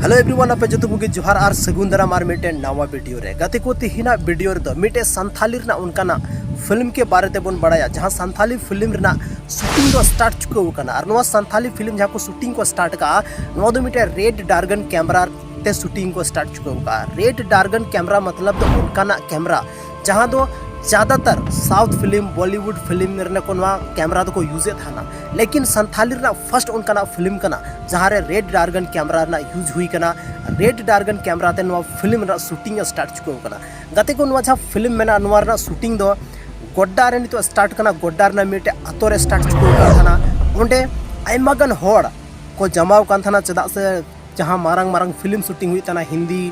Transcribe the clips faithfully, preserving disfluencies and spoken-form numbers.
Hello everyone, ᱟᱯᱮ ᱡᱚᱛᱚ ᱠᱚᱜᱮ ᱡᱚᱦᱟᱨ ᱟᱨ ᱥᱟᱹᱜᱩᱱ ᱫᱟᱨᱟᱢ ᱟᱨ ᱢᱤᱫᱴᱮᱱ ᱱᱟᱣᱟ ᱵᱷᱤᱰᱤᱭᱳ ᱨᱮ᱾ ᱜᱟᱛᱮ ᱠᱚ, ᱛᱮᱦᱮᱧᱟᱜ ᱵᱷᱤᱰᱤᱭᱳ ᱨᱮᱫᱚ ᱢᱤᱫᱴᱮᱡ ᱥᱟᱱᱛᱷᱟᱞᱤ ᱨᱮᱱᱟᱜ ᱚᱱᱠᱟᱱᱟᱜ ᱯᱷᱤᱞᱢ ᱠᱮ ᱵᱟᱨᱮ ᱛᱮᱵᱚᱱ ᱵᱟᱲᱟᱭᱟ, ᱡᱟᱦᱟᱸ ᱥᱟᱱᱛᱷᱟᱞᱤ ᱯᱷᱤᱞᱢ ᱨᱮᱱᱟᱜ ᱥᱩᱴᱤᱝ ᱫᱚ ᱥᱴᱟᱨᱴ ᱪᱩᱠᱟᱹᱣ ᱟᱠᱟᱱᱟ᱾ ᱟᱨ ᱱᱚᱣᱟ ᱥᱟᱱᱛᱷᱟᱞᱤ ᱯᱷᱤᱞᱢ ᱡᱟᱦᱟᱸ ᱠᱚ ᱥᱩᱴᱤᱝ ᱠᱚ ᱥᱴᱟᱨᱴ ᱟᱠᱟᱫᱼᱟ, ᱱᱚᱣᱟ ᱫᱚ ᱢᱤᱫᱴᱮᱡ ᱨᱮᱰ ᱰᱟᱨᱜᱚᱱ ᱠᱮᱢᱨᱟ ᱛᱮ ᱥᱩᱴᱤᱝ ᱠᱚ ᱥᱴᱟᱨᱴ ᱪᱩᱠᱟᱹᱣ ᱟᱠᱟᱫᱼᱟ᱾ ᱨᱮᱰ ᱰᱟᱨᱜᱚᱱ ᱠᱮᱢᱨᱟ ᱢᱚᱛᱞᱚᱵ ᱫᱚ ᱚᱱᱠᱟᱱᱟᱜ ᱠᱮᱢᱨᱟ ᱡᱟᱦᱟᱸ ᱫᱚ ᱡᱟᱫᱟᱛᱟᱨ ᱥᱟᱣᱩᱛᱷ ᱯᱷᱤᱞᱢ, ᱵᱚᱞᱤᱣᱩᱰ ᱯᱷᱤᱞᱢ ᱨᱮ ᱠᱚ ᱱᱚᱣᱟ ᱠᱮᱢᱨᱟ ᱫᱚᱠᱚ ᱤᱭᱩᱡᱮᱫ ᱛᱟᱦᱮᱱᱟ, ᱞᱮᱠᱤᱱ ᱥᱟᱱᱛᱷᱟᱞᱤ ᱨᱮᱱᱟᱜ ᱯᱷᱟᱨᱥᱴ ᱚᱱᱠᱟᱱᱟᱜ ᱯᱷᱤᱞᱢ ᱠᱟᱱᱟ ᱡᱟᱦᱟᱸ ᱨᱮ ᱨᱮᱰ ᱰᱟᱨᱜᱚᱱ ᱠᱮᱢᱨᱟ ᱨᱮᱱᱟᱜ ᱤᱭᱩᱡᱽ ᱦᱩᱭ ᱠᱟᱱᱟ᱾ ᱨᱮᱰ ᱰᱟᱨᱜᱚᱱ ᱠᱮᱢᱨᱟ ᱛᱮ ᱱᱚᱣᱟ ᱯᱷᱤᱞᱢ ᱨᱮᱱᱟᱜ ᱥᱩᱴᱤᱝ ᱥᱴᱟᱨᱴ ᱪᱩᱠᱟᱹᱣ ᱠᱟᱱᱟ᱾ ᱜᱟᱛᱮ ᱠᱚ, ᱱᱚᱣᱟ ᱡᱟᱦᱟᱸ ᱯᱷᱤᱞᱢ ᱢᱮᱱᱟᱜᱼᱟ, ᱱᱚᱣᱟ ᱨᱮᱱᱟᱜ ᱥᱩᱴᱤᱝ ᱫᱚ ᱜᱚᱰᱰᱟ ᱨᱮ ᱱᱤᱛᱚᱜ ᱥᱴᱟᱨᱴ ᱠᱟᱱᱟ᱾ ᱜᱚᱰᱰᱟ ᱨᱮᱱᱟᱜ ᱢᱤᱫᱴᱮᱡ ᱟᱛᱳ ᱨᱮ ᱥᱴᱟᱨᱴ ᱪᱩᱠᱟᱹᱣ ᱠᱟᱱ ᱛᱟᱦᱮᱱᱟ᱾ ᱚᱸᱰᱮ ᱟᱭᱢᱟ ᱜᱟᱱ ᱦᱚᱲ ᱠᱚ ᱡᱟᱢᱟᱣ ᱠᱟᱱ ᱛᱟᱦᱮᱱᱟ, ᱪᱮᱫᱟᱜ ᱥᱮ ᱡᱟᱦᱟᱸ ᱢᱟᱨᱟᱝ ᱢᱟᱨᱟᱝ ᱯᱷᱤᱞᱢ ᱥᱩᱴᱤᱝ ᱦᱩᱭᱩᱜ ᱛᱟᱦᱮᱱᱟ, ᱦᱤᱱᱫᱤ,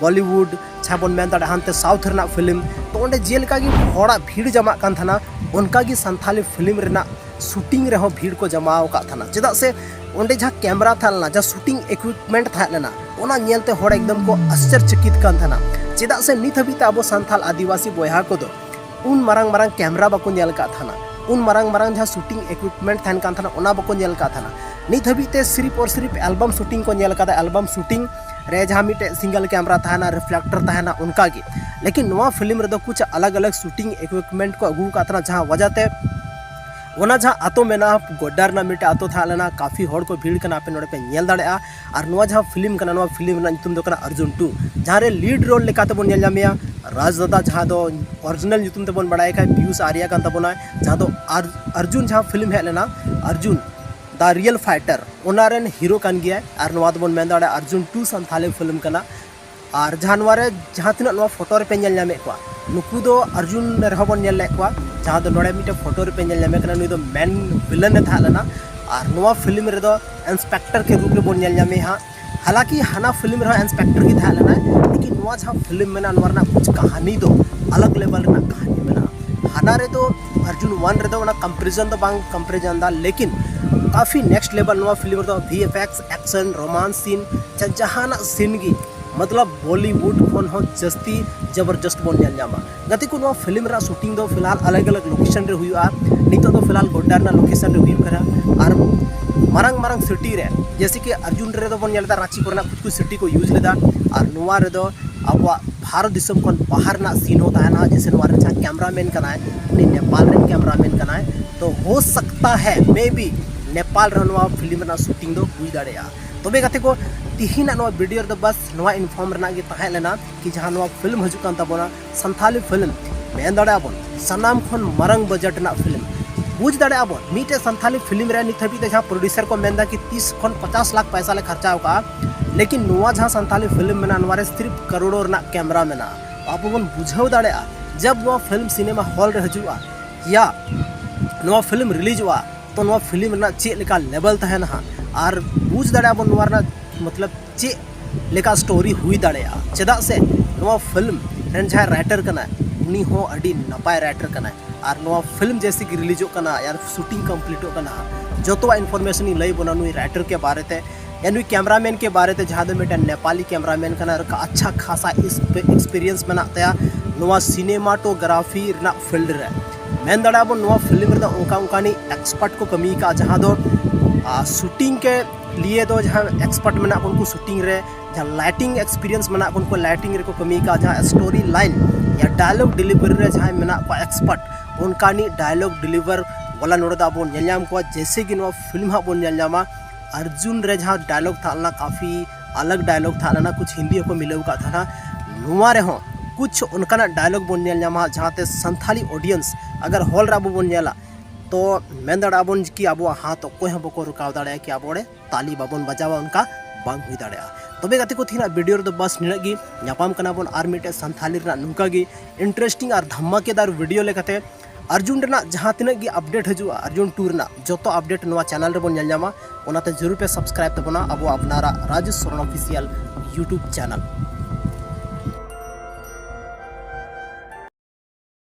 ᱵᱚᱞᱤᱣᱩᱰ, ᱪᱷᱟ ᱵᱚᱱ ᱢᱮᱱ ᱫᱟᱲᱮᱭᱟᱜᱼᱟ ᱦᱟᱱᱛᱮ ᱥᱟᱣᱩᱛᱷ ᱨᱮᱱᱟᱜ ᱯᱷᱤᱞᱢ, ᱛᱚ ᱚᱸᱰᱮ ᱡᱮᱞᱮᱠᱟ ᱜᱮ ᱦᱚᱲᱟᱜ ᱵᱷᱤᱲ ᱡᱟᱢᱟᱜ ᱠᱟᱱ ᱛᱟᱦᱮᱱᱟ, ᱚᱱᱠᱟ ᱜᱮ ᱥᱟᱱᱛᱷᱟᱞᱤ ᱯᱷᱤᱞᱢ ᱨᱮᱱᱟᱜ ᱥᱩᱴᱤᱝ ᱨᱮᱦᱚᱸ ᱵᱷᱤᱲ ᱠᱚ ᱡᱟᱢᱟᱣ ᱟᱠᱟᱫ ᱛᱟᱦᱮᱱᱟ᱾ ᱪᱮᱫᱟᱜ ᱥᱮ ᱚᱸᱰᱮ ᱡᱟᱦᱟᱸ ᱠᱮᱢᱨᱟ ᱛᱟᱦᱮᱸ ᱞᱮᱱᱟ, ᱡᱟᱦᱟᱸ ᱥᱩᱴᱤᱝ ᱤᱠᱩᱭᱤᱯᱢᱮᱱᱴ ᱛᱟᱦᱮᱸ ᱞᱮᱱᱟ, ᱚᱱᱟ ᱧᱮᱞᱛᱮ ᱦᱚᱲ ᱮᱠᱫᱚᱢ ᱠᱚ ᱟᱥᱪᱚᱨᱪᱚᱠᱤᱛ ᱠᱟᱱ ᱛᱟᱦᱮᱱᱟ᱾ ᱪᱮᱫᱟᱜ ᱥᱮ ᱱᱤᱛ ᱦᱟᱹᱵᱤᱡ ᱛᱮ ᱟᱵᱚ ᱥᱟᱱᱛᱷᱟᱞ ᱟᱹᱫᱤᱵᱟᱹᱥᱤ ᱵᱚᱭᱦᱟ ᱠᱚᱫᱚ ᱩᱱ ᱢᱟᱨᱟᱝ ᱢᱟᱨᱟᱝ ᱠᱮᱢᱨᱟ ᱵᱟᱠᱚ ᱧᱮᱞ ᱟᱠᱟᱫ ᱛᱟᱦᱮᱱᱟ, ᱩᱱ ᱢᱟᱨᱟᱝ ᱢᱟᱨᱟᱝ ᱡᱟᱦᱟᱸ ᱥᱩᱴᱤᱝ ᱤᱠᱩᱭᱤᱯᱢᱮᱱᱴ ᱛᱟᱦᱮᱱ ᱠᱟᱱ ᱛᱟᱦᱮᱱᱟ, ᱚᱱᱟ ᱵᱟᱠᱚ ᱧᱮᱞ ᱟᱠᱟᱫ ᱛᱟᱦᱮᱱᱟ᱾ ᱱᱤᱛ ᱦᱟᱹᱵᱤᱡ ᱛᱮ ᱥᱤᱨᱤᱯ ᱚᱨ ᱥᱤᱨᱤᱯ ᱮᱞᱵᱟᱢ ᱥᱩᱴᱤᱝ ᱠᱚ ᱧᱮᱞ ᱟᱠᱟᱫᱟ, ᱮᱞᱵᱟᱢ ᱥᱩᱴᱤᱝ ᱨᱮ ᱡᱟᱦᱟᱸ ᱢᱤᱫᱴᱮᱡ ᱥᱤᱝᱜᱮᱞ ᱠᱮᱢᱨᱟ ᱛᱟᱦᱮᱱᱟ, ᱨᱤᱯᱷᱞᱮᱠᱴᱚᱨ ᱛᱟᱦᱮᱱᱟ, ᱚᱱᱠᱟ ᱜᱮ᱾ ᱞᱮᱠᱤᱱ ᱱᱚᱣᱟ ᱯᱷᱤᱞᱢ ᱨᱮᱫᱚ ᱠᱩᱪ ᱟᱞᱟᱜᱽ ᱟᱞᱟᱜᱽ ᱥᱩᱴᱤᱝ ᱤᱠᱩᱭᱤᱯᱢᱮᱱᱴ ᱠᱚ ᱟᱹᱜᱩ ᱟᱠᱟᱫ ᱛᱟᱦᱮᱱᱟ, ᱡᱟᱦᱟᱸ ᱣᱟᱡᱟ ᱛᱮ ᱚᱱᱟ ᱡᱟᱦᱟᱸ ᱟᱛᱳ ᱢᱮᱱᱟᱜᱼᱟ, ᱜᱚᱰᱰᱟ ᱨᱮᱱᱟᱜ ᱢᱤᱫᱴᱮᱡ ᱟᱛᱳ ᱛᱟᱦᱮᱸ ᱞᱮᱱᱟ, ᱠᱟᱯᱷᱤ ᱦᱚᱲ ᱠᱚ ᱵᱷᱤᱲ ᱠᱟᱱᱟ, ᱟᱯᱮ ᱱᱚᱰᱮ ᱯᱮ ᱧᱮᱞ ᱫᱟᱲᱮᱭᱟᱜᱼᱟ᱾ ᱟᱨ ᱱᱚᱣᱟ ᱡᱟᱦᱟᱸ ᱯᱷᱤᱞᱢ ᱠᱟᱱᱟ, ᱱᱚᱣᱟ ᱯᱷᱤᱞᱢ ᱨᱮᱱᱟᱜ ᱧᱩᱛᱩᱢ ᱫᱚ ᱠᱟᱱᱟ ᱚᱨᱡᱩᱱ ᱴᱩ, ᱡᱟᱦᱟᱸ ᱨᱮ ᱞᱤᱰ ᱨᱳᱞ ᱞᱮᱠᱟ ᱛᱮᱵᱚᱱ ᱧᱮᱞ ᱧᱟᱢᱮᱭᱟ ᱨᱟᱡᱽ ᱫᱟᱫᱟ, ᱡᱟᱦᱟᱸ ᱫᱚ ᱚᱨᱤᱡᱤᱱᱟᱞ ᱧᱩᱛᱩᱢ ᱛᱮᱵᱚᱱ ᱵᱟᱲᱟᱭ ᱠᱷᱟᱡ ᱯᱤᱭᱩᱥ ᱟᱨᱭᱟ ᱠᱟᱱ ᱛᱟᱵᱚᱱᱟᱭ, ᱡᱟᱦᱟᱸ ᱫᱚ ᱟᱨ-, ᱚᱨᱡᱩᱱ ᱡᱟᱦᱟᱸ ᱯᱷᱤᱞᱢ ᱦᱮᱡ ᱞᱮᱱᱟ, ᱚᱨᱡᱩᱱ ᱫᱟ ᱨᱤᱭᱮᱞ ᱯᱷᱟᱭᱴᱟᱨ, ᱚᱱᱟ ᱨᱮᱱ ᱦᱤᱨᱳ ᱠᱟᱱ ᱜᱮᱭᱟᱭ᱾ ᱟᱨ ᱱᱚᱣᱟ ᱫᱚᱵᱚᱱ ᱢᱮᱱ ᱫᱟᱲᱮᱭᱟᱜᱼᱟ ᱚᱨᱡᱩᱱ ᱴᱩ ᱥᱟᱱᱛᱷᱟᱞᱤ ᱯᱷᱤᱞᱢ ᱠᱟᱱᱟ᱾ ᱟᱨ ᱡᱟᱦᱟᱸ ᱱᱚᱣᱟ ᱨᱮ ᱡᱟᱦᱟᱸ ᱛᱤᱱᱟᱹᱜ ᱱᱚᱣᱟ ᱯᱷᱳᱴᱳ ᱨᱮᱯᱮ ᱧᱮᱞ ᱧᱟᱢᱮᱫ ᱠᱚᱣᱟ, ᱱᱩᱠᱩ ᱫᱚ ᱚᱨᱡᱩᱱ ᱨᱮᱦᱚᱸ ᱵᱚᱱ ᱧᱮᱞ ᱞᱮᱫ ᱠᱚᱣᱟ᱾ ᱡᱟᱦᱟᱸ ᱫᱚ ᱱᱚᱰᱮ ᱢᱤᱫᱴᱮᱱ ᱯᱷᱳᱴᱳ ᱨᱮᱯᱮ ᱧᱮᱞ ᱧᱟᱢᱮ ᱠᱟᱱᱟ, ᱱᱩᱭ ᱫᱚ ᱢᱮᱱ ᱵᱷᱤᱞᱮᱱ ᱮ ᱛᱟᱦᱮᱸ ᱞᱮᱱᱟ᱾ ᱟᱨ ᱱᱚᱣᱟ ᱯᱷᱤᱞᱢ ᱨᱮᱫᱚ ᱤᱱᱥᱯᱮᱠᱴᱚᱨ ᱠᱮ ᱨᱩᱯ ᱨᱮᱵᱚᱱ ᱧᱮᱞ ᱧᱟᱢᱮ ᱦᱟᱸᱜ᱾ ᱦᱟᱞᱟᱠᱤ ᱦᱟᱱᱟ ᱯᱷᱤᱞᱢ ᱨᱮᱦᱚᱸ ᱤᱱᱥᱯᱮᱠᱴᱚᱨ ᱜᱮ ᱛᱟᱦᱮᱸ ᱞᱮᱱᱟᱭ, ᱞᱮᱠᱤᱱ ᱱᱚᱣᱟ ᱡᱟᱦᱟᱸ ᱯᱷᱤᱞᱢ ᱢᱮᱱᱟᱜᱼᱟ, ᱱᱚᱣᱟ ᱨᱮᱱᱟᱜ ᱠᱩᱪ ᱠᱟᱹᱦᱱᱤ ᱫᱚ ᱟᱞᱟᱜᱽ ᱞᱮᱵᱮᱞ ᱨᱮᱱᱟᱜ ᱠᱟᱹᱦᱱᱤ ᱢᱮᱱᱟᱜᱼᱟ᱾ ᱦᱟᱱᱟ ᱨᱮᱫᱚ ᱚᱨᱡᱩᱱ ᱚᱣᱟᱱ ᱨᱮᱫᱚ ᱚᱱᱟ ᱠᱚᱢᱯᱮᱨᱤᱡᱚᱱ ᱫᱚ ᱵᱟᱝ ᱠᱚᱢᱯᱮᱨᱤᱡᱚᱱ ᱫᱟ, ᱞᱮᱠᱤᱱ ᱠᱟᱯᱷᱤ ᱱᱮᱠᱥᱴ ᱞᱮᱵᱮᱞ ᱱᱚᱣᱟ ᱯᱷᱤᱞᱢ ᱨᱮᱫᱚ ᱵᱷᱤ ᱮᱯᱷ ᱮᱠᱥ, ᱮᱠᱥᱚᱱ, ᱨᱳᱢᱟᱱᱥ ᱥᱤᱱ, ᱪᱟ ᱡᱟᱦᱟᱱᱟᱜ ᱥᱤᱱ ᱜᱮ ᱢᱚᱛᱞᱚᱵ ᱵᱚᱞᱤᱣᱩᱰ ᱠᱷᱚᱱ ᱦᱚᱸ ᱡᱟᱹᱥᱛᱤ ᱡᱚᱵᱚᱨᱡᱚᱥᱛ ᱵᱚᱱ ᱧᱮᱞ ᱧᱟᱢᱟ᱾ ᱜᱟᱛᱮ ᱠᱚ, ᱱᱚᱣᱟ ᱯᱷᱤᱞᱢ ᱨᱮᱱᱟᱜ ᱥᱩᱴᱤᱝ ᱫᱚ ᱯᱷᱤᱞᱦᱟᱞ ᱟᱞᱟᱜᱽ ᱟᱞᱟᱜᱽ ᱞᱳᱠᱮᱥᱚᱱ ᱨᱮ ᱦᱩᱭᱩᱜᱼᱟ᱾ ᱱᱤᱛᱚᱜ ᱫᱚ ᱯᱷᱤᱞᱦᱟᱞ ᱜᱳᱰᱰᱟ ᱨᱮᱱᱟᱜ ᱞᱳᱠᱮᱥᱚᱱ ᱨᱮ ᱦᱩᱭᱩᱜ ᱠᱟᱱᱟ᱾ ᱟᱨ ᱢᱟᱨᱟᱝ ᱢᱟᱨᱟᱝ ᱥᱤᱴᱤ ᱨᱮ, ᱡᱮᱭᱥᱮ ᱠᱤ ᱟᱨᱡᱩᱱ ᱨᱮᱫᱚ ᱵᱚᱱ ᱧᱮᱞ ᱮᱫᱟ ᱨᱟᱸᱪᱤ ᱠᱚᱨᱮᱱᱟᱜ ᱠᱩᱪ ᱠᱩᱪ ᱥᱤᱴᱤ ᱠᱚ ᱤᱭᱩᱡᱽ ᱞᱮᱫᱟ, ᱟᱨ ᱱᱚᱣᱟ ᱨᱮᱫᱚ ᱟᱵᱚᱣᱟᱜ ᱵᱷᱟᱨᱚᱛ ᱫᱤᱥᱚᱢ ᱠᱷᱚᱱ ᱵᱟᱦᱟᱨ ᱨᱮᱱᱟᱜ ᱥᱤᱱ ᱦᱚᱸ ᱛᱟᱦᱮᱱᱟ᱾ ᱡᱮᱭᱥᱮ ᱱᱚᱣᱟ ᱨᱮ ᱡᱟᱦᱟᱸ ᱠᱮᱢᱨᱟᱢᱮᱱ ᱠᱟᱱᱟᱭ, ᱩᱱᱤ ᱱᱮᱯᱟᱞ ᱨᱮᱱ ᱠᱮᱢᱨᱟᱢᱮᱱ ᱠᱟᱱᱟᱭ᱾ ᱛᱚ ᱦᱳ ᱥᱟᱠᱛᱟ ᱦᱮ ᱢᱮ ᱵᱤ ᱱᱮᱯᱟᱞ ᱨᱮᱦᱚᱸ ᱱᱚᱣᱟ ᱯᱷᱤᱞᱢ ᱨᱮᱱᱟᱜ ᱥᱩᱴᱤᱝ ᱫᱚ ᱦᱩᱭ ᱫᱟᱲᱮᱭᱟᱜᱼᱟ᱾ ᱛᱚᱵᱮ ᱜᱟᱛᱮ ᱠᱚ, ᱛᱤᱦᱤᱧᱟᱜ ᱱᱚᱣᱟ ᱵᱷᱤᱰᱤᱭᱳ ᱨᱮᱫᱚ ᱵᱟᱥ ᱱᱚᱣᱟ ᱤᱱᱯᱷᱚᱨᱢ ᱨᱮᱱᱟᱜ ᱜᱮ ᱛᱟᱦᱮᱸ ᱞᱮᱱᱟ ᱠᱤ ᱡᱟᱦᱟᱸ ᱱᱚᱣᱟ ᱯᱷᱤᱞᱢ ᱦᱤᱡᱩᱜ ᱠᱟᱱ ᱛᱟᱵᱚᱱᱟ, ᱥᱟᱱᱛᱷᱟᱞᱤ ᱯᱷᱤᱞᱢ, ᱢᱮᱱ ᱫᱟᱲᱮᱭᱟᱜᱼᱟ ᱵᱚᱱ ᱥᱟᱱᱟᱢ ᱠᱷᱚᱱ ᱢᱟᱨᱟᱝ ᱵᱟᱡᱮᱴ ᱨᱮᱱᱟᱜ ᱯᱷᱤᱞᱢ᱾ ᱵᱩᱡᱽ ᱫᱟᱲᱮᱭᱟᱜᱼᱟ ᱵᱚᱱ, ᱢᱤᱫᱴᱮᱡ ᱥᱟᱱᱛᱷᱟᱞᱤ ᱯᱷᱤᱞᱢ ᱨᱮ ᱱᱤᱛ ᱦᱟᱹᱵᱤᱡ ᱛᱮ ᱡᱟᱦᱟᱸ ᱯᱨᱚᱰᱭᱩᱥᱟᱨ ᱠᱚ ᱢᱮᱱᱫᱟ ᱠᱤ ᱛᱤᱥ ᱠᱷᱚᱱ ᱯᱚᱪᱟᱥ ᱞᱟᱠᱷ ᱯᱚᱭᱥᱟ ᱞᱮ ᱠᱷᱚᱨᱪᱟ ᱟᱠᱟᱫᱼᱟ, ᱞᱮᱠᱤᱱ ᱱᱚᱣᱟ ᱡᱟᱦᱟᱸ ᱥᱟᱱᱛᱷᱟᱞᱤ ᱯᱷᱤᱞᱢ ᱢᱮᱱᱟᱜᱼᱟ, ᱱᱚᱣᱟ ᱨᱮ ᱥᱤᱨᱯ ᱠᱟᱨᱳᱲᱚ ᱨᱮᱱᱟᱜ ᱠᱮᱢᱨᱟ ᱢᱮᱱᱟᱜᱼᱟ᱾ ᱟᱵᱚ ᱵᱚᱱ ᱵᱩᱡᱷᱟᱹᱣ ᱫᱟᱲᱮᱭᱟᱜᱼᱟ, ᱡᱟᱵ ᱱᱚᱣᱟ ᱯᱷᱤᱞᱢ ᱥᱤᱱᱮᱢᱟ ᱦᱚᱞ ᱨᱮ ᱦᱤᱡᱩᱜᱼᱟ ᱭᱟ ᱱᱚᱣᱟ ᱯᱷᱤᱞᱢ ᱨᱤᱞᱤᱡᱚᱜᱼᱟ, ᱛᱚ ᱱᱚᱣᱟ ᱯᱷᱤᱞᱢ ᱨᱮᱱᱟᱜ ᱪᱮᱫ ᱞᱮᱠᱟ ᱞᱮᱵᱮᱞ ᱛᱟᱦᱮᱱᱟ ᱦᱟᱸᱜ, ᱟᱨ ᱵᱩᱡᱽ ᱫᱟᱲᱮᱭᱟᱜᱼᱟ ᱵᱚᱱ ᱱᱚᱣᱟ ᱨᱮᱱᱟᱜ ᱢᱚᱛᱞᱚᱵ ᱪᱮᱫ ᱞᱮᱠᱟ ᱥᱴᱳᱨᱤ ᱦᱩᱭ ᱫᱟᱲᱮᱭᱟᱜᱼᱟ᱾ ᱪᱮᱫᱟᱜ ᱥᱮ ᱱᱚᱣᱟ ᱯᱷᱤᱞᱢ ᱨᱮᱱ ᱡᱟᱦᱟᱸᱭ ᱨᱟᱭᱴᱟᱨ ᱠᱟᱱᱟᱭ, ᱩᱱᱤ ᱦᱚᱸ ᱟᱹᱰᱤ ᱱᱟᱯᱟᱭ ᱨᱟᱭᱴᱟᱨ ᱠᱟᱱᱟᱭ᱾ ᱟᱨ ᱱᱚᱣᱟ ᱯᱷᱤᱞᱢ ᱡᱮᱭᱥᱮ ᱠᱤ ᱨᱤᱞᱤᱡᱚᱜ ᱠᱟᱱᱟ, ᱟᱨ ᱥᱩᱴᱤᱝ ᱠᱚᱢᱯᱞᱤᱴᱚᱜ ᱠᱟᱱᱟ, ᱡᱚᱛᱚᱣᱟᱜ ᱤᱱᱯᱷᱚᱨᱢᱮᱥᱚᱱ ᱤᱧ ᱞᱟᱹᱭ ᱵᱚᱱᱟ ᱱᱩᱭ ᱨᱟᱭᱴᱟᱨ ᱠᱮ ᱵᱟᱨᱮ ᱛᱮ, ᱭᱟ ᱱᱩᱭ ᱠᱮᱢᱨᱟᱢᱮᱱ ᱠᱮ ᱵᱟᱨᱮ ᱛᱮ, ᱡᱟᱦᱟᱸ ᱫᱚ ᱢᱤᱫᱴᱮᱱ ᱱᱮᱯᱟᱞᱤ ᱠᱮᱢᱨᱟᱢᱮᱱ ᱠᱟᱱᱟ, ᱟᱨ ᱟᱪᱪᱷᱟ ᱠᱷᱟᱥᱟ ᱮᱠᱥᱯᱮᱨᱤᱭᱮᱱᱥ ᱢᱮᱱᱟᱜ ᱛᱟᱭᱟ ᱱᱚᱣᱟ ᱥᱤᱱᱮᱢᱟᱴᱳᱜᱨᱟᱯᱷᱤ ᱨᱮᱱᱟᱜ ᱯᱷᱤᱞᱰ ᱨᱮ᱾ ᱢᱮᱱ ᱫᱟᱲᱮᱭᱟᱜᱼᱟ ᱵᱚᱱ ᱱᱚᱣᱟ ᱯᱷᱤᱞᱢ ᱨᱮᱫᱚ ᱚᱱᱠᱟ ᱚᱱᱠᱟᱱᱤᱡ ᱮᱠᱥᱯᱟᱨᱴ ᱠᱚ ᱠᱟᱹᱢᱤ ᱟᱠᱟᱫᱼᱟ, ᱡᱟᱦᱟᱸ ᱫᱚ ᱥᱩᱴᱤᱝ ᱠᱮ ᱞᱤᱭᱮ ᱫᱚ ᱡᱟᱦᱟᱸ ᱮᱠᱥᱯᱟᱨᱴ ᱢᱮᱱᱟᱜ ᱠᱚ ᱩᱱᱠᱩ ᱥᱩᱴᱤᱝ ᱨᱮ, ᱡᱟᱦᱟᱸ ᱞᱟᱭᱴᱤᱝ ᱮᱠᱥᱯᱤᱨᱤᱭᱮᱱᱥ ᱢᱮᱱᱟᱜ ᱠᱚ ᱩᱱᱠᱩ ᱞᱟᱭᱴᱤᱝ ᱨᱮᱠᱚ ᱠᱟᱹᱢᱤ ᱟᱠᱟᱫᱼᱟ, ᱡᱟᱦᱟᱸ ᱥᱴᱳᱨᱤ ᱞᱟᱭᱤᱱ ᱭᱟ ᱰᱟᱭᱞᱚᱜ ᱰᱮᱞᱤᱵᱷᱟᱨᱤ ᱨᱮ ᱡᱟᱦᱟᱸᱭ ᱢᱮᱱᱟᱜ ᱠᱚᱣᱟ ᱮᱠᱥᱯᱟᱨᱴ, ᱚᱱᱠᱟᱱᱤᱡ ᱰᱟᱭᱞᱚᱜ ᱰᱮᱞᱤᱵᱷᱟᱨ ᱣᱟᱞᱟ ᱱᱚᱰᱮ ᱫᱚ ᱟᱵᱚ ᱵᱚᱱ ᱧᱮᱞ ᱧᱟᱢ ᱠᱚᱣᱟ᱾ ᱡᱮᱭᱥᱮ ᱜᱮ ᱱᱚᱣᱟ ᱯᱷᱤᱞᱢ ᱦᱟᱸᱜ ᱵᱚᱱ ᱧᱮᱞ ᱧᱟᱢᱟ, ᱟᱨᱡᱩᱱ ᱨᱮ ᱡᱟᱦᱟᱸ ᱰᱟᱭᱞᱚᱜ ᱛᱟᱦᱮᱸ ᱞᱮᱱᱟ, ᱠᱟᱯᱷᱤ ᱟᱞᱟᱜᱽ ᱰᱟᱭᱞᱚᱜ ᱛᱟᱦᱮᱸ ᱞᱮᱱᱟ, ᱠᱩᱪ ᱦᱤᱱᱫᱤ ᱦᱚᱸᱠᱚ ᱢᱤᱞᱟᱹᱣ ᱟᱠᱟᱫ ᱛᱟᱦᱮᱱᱟ᱾ ᱱᱚᱣᱟ ᱨᱮᱦᱚᱸ ᱠᱩᱪ ᱚᱱᱠᱟᱱᱟᱜ ᱰᱟᱭᱞᱚᱜ ᱵᱚᱱ ᱧᱮᱞ ᱧᱟᱢᱟ ᱡᱟᱦᱟᱸᱛᱮ ᱥᱟᱱᱛᱷᱟᱞᱤ ᱚᱰᱤᱭᱮᱱᱥ ᱟᱜᱟᱨ ᱦᱚᱞ ᱨᱮ ᱟᱵᱚ ᱵᱚᱱ ᱧᱮᱞᱟ, ᱛᱚ ᱢᱮᱱ ᱫᱟᱲᱮᱭᱟᱜᱼᱟ ᱵᱚᱱ ᱠᱤ ᱟᱵᱚᱣᱟᱜ ᱦᱟᱛ ᱚᱠᱚᱭ ᱦᱚᱸ ᱵᱟᱠᱚ ᱨᱩᱠᱟᱣ ᱫᱟᱲᱮᱭᱟᱜᱼᱟ ᱠᱤ ᱟᱵᱚ ᱚᱸᱰᱮ ᱛᱟᱞᱤ ᱵᱟᱵᱚᱱ ᱵᱟᱡᱟᱣᱟ, ᱚᱱᱠᱟ ᱵᱟᱝ ᱦᱩᱭ ᱫᱟᱲᱮᱭᱟᱜᱼᱟ᱾ ᱛᱚᱵᱮ ᱜᱟᱛᱮ ᱠᱚ, ᱛᱮᱦᱮᱧᱟᱜ ᱵᱷᱤᱰᱤᱭᱳ ᱨᱮᱫᱚ ᱵᱟᱥ ᱱᱤᱱᱟᱹᱜ ᱜᱮ᱾ ᱧᱟᱯᱟᱢ ᱠᱟᱱᱟ ᱵᱚᱱ ᱟᱨ ᱢᱤᱫᱴᱮᱡ ᱥᱟᱱᱛᱷᱟᱞᱤ ᱨᱮᱱᱟᱜ ᱱᱚᱝᱠᱟ ᱜᱮ ᱤᱱᱴᱟᱨᱮᱥᱴᱤᱝ ᱟᱨ ᱫᱷᱟᱢᱟᱠᱮᱫᱟᱨ ᱵᱷᱤᱰᱤᱭᱳ ᱞᱮᱠᱟᱛᱮ᱾ ᱟᱨᱡᱩᱱ ᱨᱮᱱᱟᱜ ᱡᱟᱦᱟᱸ ᱛᱤᱱᱟᱹᱜ ᱜᱮ ᱟᱯᱰᱮᱴ ᱦᱤᱡᱩᱜᱼᱟ, ᱟᱨᱡᱩᱱ ᱴᱩ ᱨᱮᱱᱟᱜ ᱡᱚᱛᱚ ᱟᱯᱰᱮᱴ ᱱᱚᱣᱟ ᱪᱮᱱᱮᱞ ᱨᱮᱵᱚᱱ ᱧᱮᱞ ᱧᱟᱢᱟ᱾ ᱚᱱᱟᱛᱮ ᱡᱟᱹᱨᱩᱲ ᱯᱮ ᱥᱟᱵᱥᱠᱨᱟᱭᱤᱵ ᱛᱟᱵᱚᱱᱟ ᱟᱵᱚ ᱟᱯᱱᱟᱨᱟᱜ ᱨᱟᱡᱽ ᱥᱚᱨᱚᱱ ᱚᱯᱷᱤᱥᱤᱭᱟᱞ ᱭᱩᱴᱩᱵᱽ ᱪᱮᱱᱮᱞ᱾